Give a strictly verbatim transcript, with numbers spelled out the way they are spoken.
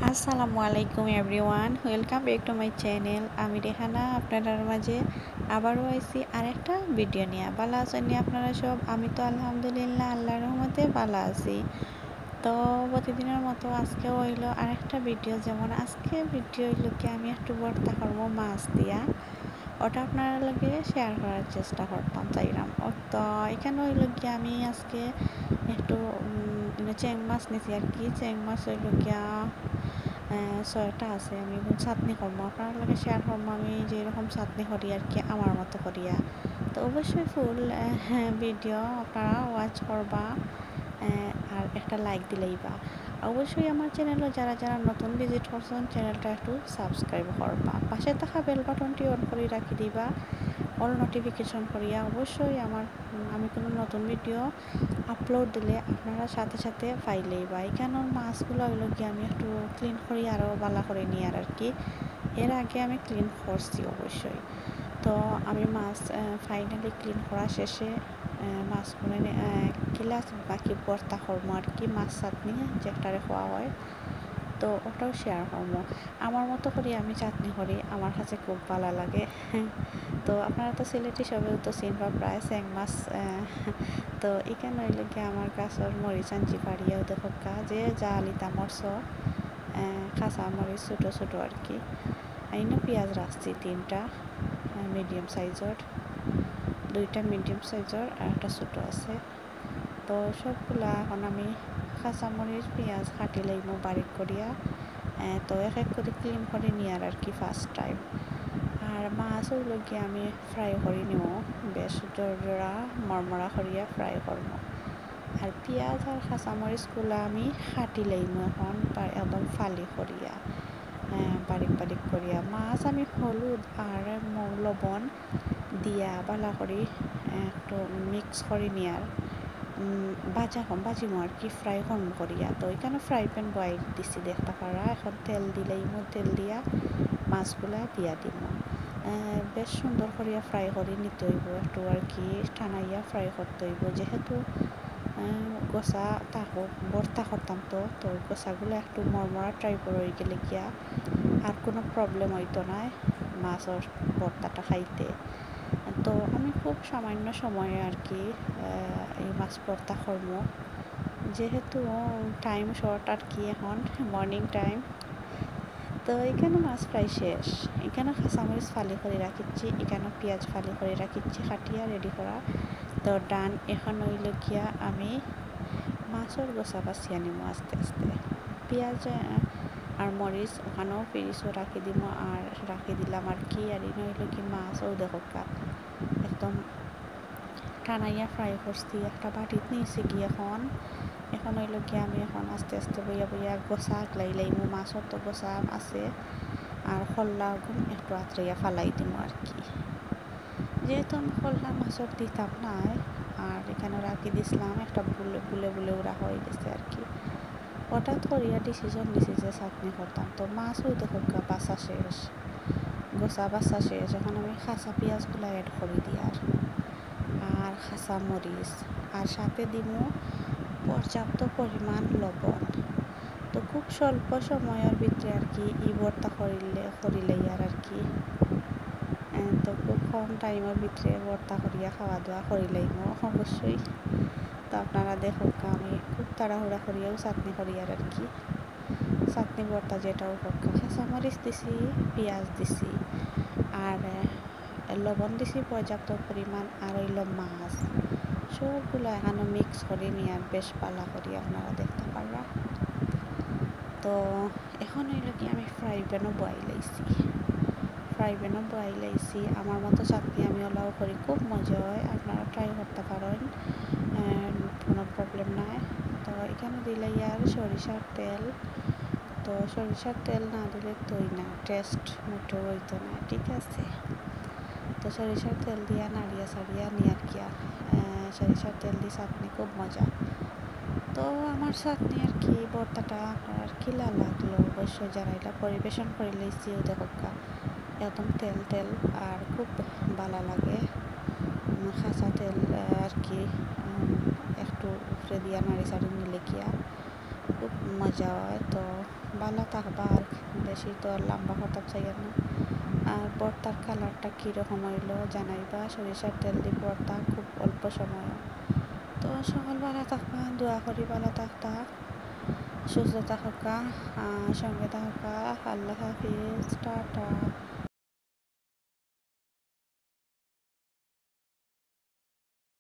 আসসালামু আলাইকুম everyone, welcome back to my channel। আমি রেহানা আপনারার মাঝে আবারও আইছি আরেকটা ভিডিও নিয়া। ভালা আছইন নি আপনারা সব? আমি তো আলহামদুলিল্লাহ আল্লাহর রহমতে ভালা আছি। তো প্রতিদিনর মতো আজকেও অইলো আরেকটা ভিডিও। যেমন আজকে ভিডিও অইলো কি, আমি একটু ভর্তা করমু মাছ দিয়া, ওটা আপনারার লগে শেয়ার করার চেষ্টা করতাম চাইরাম। ও তো এখানো অইলো কি, আমি আজকে একটু উম, ইনো চেং মাছ নিছি আর কি। চেং মাছ অইলো গিয়া আহ, ছয়টা আছে। আমি এখন চাটনি করমু, আপনারার লগে শেয়ার করমু আমি যেরকম চাটনি করি আর কি, আমার মতো করিয়া। তো অবশ্যই ফুল ভিডিও আপনারা ওয়াচ করবা, আহ, আর একটা লাইক দিলাইবা। অবশ্যই আমার চ্যানেলো যারা যারা নতুন ভিজিট করছইন, চ্যানেলটা একটু সাবস্ক্রাইব করবা, পাশে থাকা বেল বাটনটি অন করি রাখি দিবা, অল নোটিফিকেশন করিয়া। অবশ্যই আমার উম, আমি কোনো নতুন ভিডিও আপলোড দিলে আপনারা সাথে সাথে পাইলাইবা। এখানোর মাছগুলা অইলো গিয়া আমি একটু ক্লিন করি আরও ভালা করি নিয়ার আর কি। এর আগে আমি ক্লিন করছি অবশ্যই। তো আমি মাছ ফাইনালি ক্লিন করা শেষে আহ, মাছগুলা নে- আহ, কিলা বাকি ভর্তা করমু আর কি, মাছ চাটনি যেটারে কওয়া হয়, তো ওটাও শেয়ার করমু। আমার মতো করি আমি চাটনি করি, আমার কাছে খুব ভালা লাগে। তো আপনারা তো সিলেটি সবেউ তো চিনবা প্রায় চেং মাছ। আহ, তো এখানো অইলো গিয়া আমার গাছর মরিচ আনছি পাড়িয়া, অউ দেখউক্কা, যে যা আলিতা মরচ, আহ, কাঁচা মরিচ ছোটো ছোটো আর কি। ইনো পিয়াজ রাখছি তিনটা মিডিয়াম সাইজর, দুইটা মিডিয়াম সাইজর আর একটা ছোটো আছে। তো সবগুলা এখন আমি কাঁচামরিচ, পিয়াজ কাটি লইমু বারিক করিয়া। আহ, তো এক এক করি ক্লিন করি নিয়ার আর কি ফার্স্ট টাইম। আর মাছ অইলো গিয়া আমি ফ্রাই করি নিমু, বেশ জরজরা মরমরা করিয়া ফ্রাই করমু। আর পিয়াজ আর কাঁচামরিচগুলা আমি কাটি লইমু এখন, পা- একদম ফালি করিয়া, আহ, বারিক বারিক করিয়া। মাছ আমি হলুদ আর ম- লবণ দিয়া ভালা করি, আহ, একটু মিক্স করি নিয়ার, উম, ভাজা কম ভাজিমু আর কি, ফ্রাই কম করিয়া। তো এখানো ফ্রাই প্যান বয়াই দিছি দেখতা পাররা। এখন তেল দিলাইমু, তেল দিয়া মাছগুলা দিয়া দিমু। আহ, বেশ সুন্দর করিয়া ফ্রাই করি নিতে অইবো, একটু আর কি টানাইয়া ফ্রাই করতে অইবো, যেহেতু আহ, গোসা তাকো ভর্তা করতাম তো, তো গোসাগুলা একটু মরমরা টাইপর অইগেলে গিয়া আর কোনো প্রবলেম অইতো নায় মাছর ভর্তাটা খাইতে। তো আমি খুব সামান্য সময়ে আর কি, আহ, এই মাছ ভর্তা করমু, যেহেতু টাইম শর্ট আর কি, এখন মর্নিং টাইম। তো এখানো মাছ প্রায় শেষ। এখানো কাঁচামরিচ ফালি করি রাখিচ্ছি, এখানো পিয়াজ ফালি করি রাখিচ্ছি, কাটিয়া রেডি করা। তো ডান। এখন অইলো গিয়া আমি মাছর গোসা বাছিয়া নিমু আস্তে আস্তে। পিয়াজ, আহ, আর মরিচ ওখানো ফ্রিজো রাখি দিমু, আর রাখি দিলাম আর কি। আর ইনো অইলো কি মাছ, অউ দেখউক্কা, একদম টানাইয়া ফ্রাই করছি, একটা বাটিত নিছি গি এখন। এখন অইলো কি আমি এখন আস্তে আস্তে বইয়া বইয়া গোসা আগলাই লাইমু, মাছর তো গোসা আছে, আর কল্লা অগুন একটু আতরাইয়া ফালাই দিমু আর কি। যেহেতু আমি কল্লা মাছর দিতাম নায়, আর এখানো রাখি দিছলাম, একটা বুলে বুলে বুলে উরা অইগেছে আর কি। হঠাৎ করিয়া ডিসিশন নিছি যে চাটনি করতাম, তো মাছ অউ দেখউক্কা বাছা শেষ, গোসা বাছা শেষ। এখন আমি কাঁচা পিয়াজগুলা অ্যাড করি দিয়ার, আর কাঁচা মরিচ, আর সাথে দিমু পর্যাপ্ত পরিমাণ লবণ। তো খুব স্বল্প সময়র ভিতরে আর কি ই ভর্তা করিলে, করিলাইয়ার আর কি। আহ, তো খুব কম টাইমর ভিতরে ভর্তা করিয়া খাওয়া দাওয়া করিলাইমু অবশ্যই। তো আপনারা দেখউক্কা, আমি খুব তাড়াহুড়া করিয়াউ চাটনি করিয়ার আর কি। চাটনি ভর্তা যেটাউ অউক্কা, কাঁচামরিচ দিছি, পিয়াজ দিছি, আর, আহ, লবণ দিছি পর্যাপ্ত পরিমাণ, আর অইলো মাছ। সবগুলা এখানো মিক্স করি নিয়ার বেশ ভালা করি আপনারা দেখতা পাররা। তো এখন অইলো কি আমি ফ্রাই প্যানও বয়াই লাইছি, ফ্রাই প্যানও বয়াই লাইছি। আমার মতো চাটনি আমি অলাও করি, খুব মজা অয়, আপনারা ট্রাই করতা পারইন, আহ, কোনো প্রবলেম নাই। তো এখানো দিলাইয়ার সরিষার তেল, তো সরিষার তেল না দিলে তো অয় না, টেস্ট মোটেও অইতো না, ঠিক আছে? তো সরিষার তেল দিয়া নাড়িয়া চাড়িয়া নিয়ার কিয়া, আহ, সরিষার তেল দি চাটনি খুব মজা। তো আমার চাটনি আর কি, ভর্তাটা আপনারার কিলা লাগলো অবশ্যই জানাইলা। পরিবেশন করি লাইছি, অউ দেখউক্কা, একদম তেল তেল আর খুব ভালা লাগে। উম, কাঁচা তেল, আহ, আর কি, উম, একটু উপরে দিয়া নাড়ি চাড়ি নিলে কিয়া খুব মজা অয়। তো ভালা থাকবা, আর বেশি তো আর লম্বা করতাম চাইয়ার না। আর ভর্তার কালারটা কীরকম অইলো জানাইবা। সরিষার তেল দি ভর্তা খুব অল্প সময়। তো সকল ভালা থাকবা, দোয়া করি ভালা থাকতা, সুস্থ থাকউক্কা, আর সঙ্গে থাকউক্কা। আল্লাহ হাফিজ, টাটা।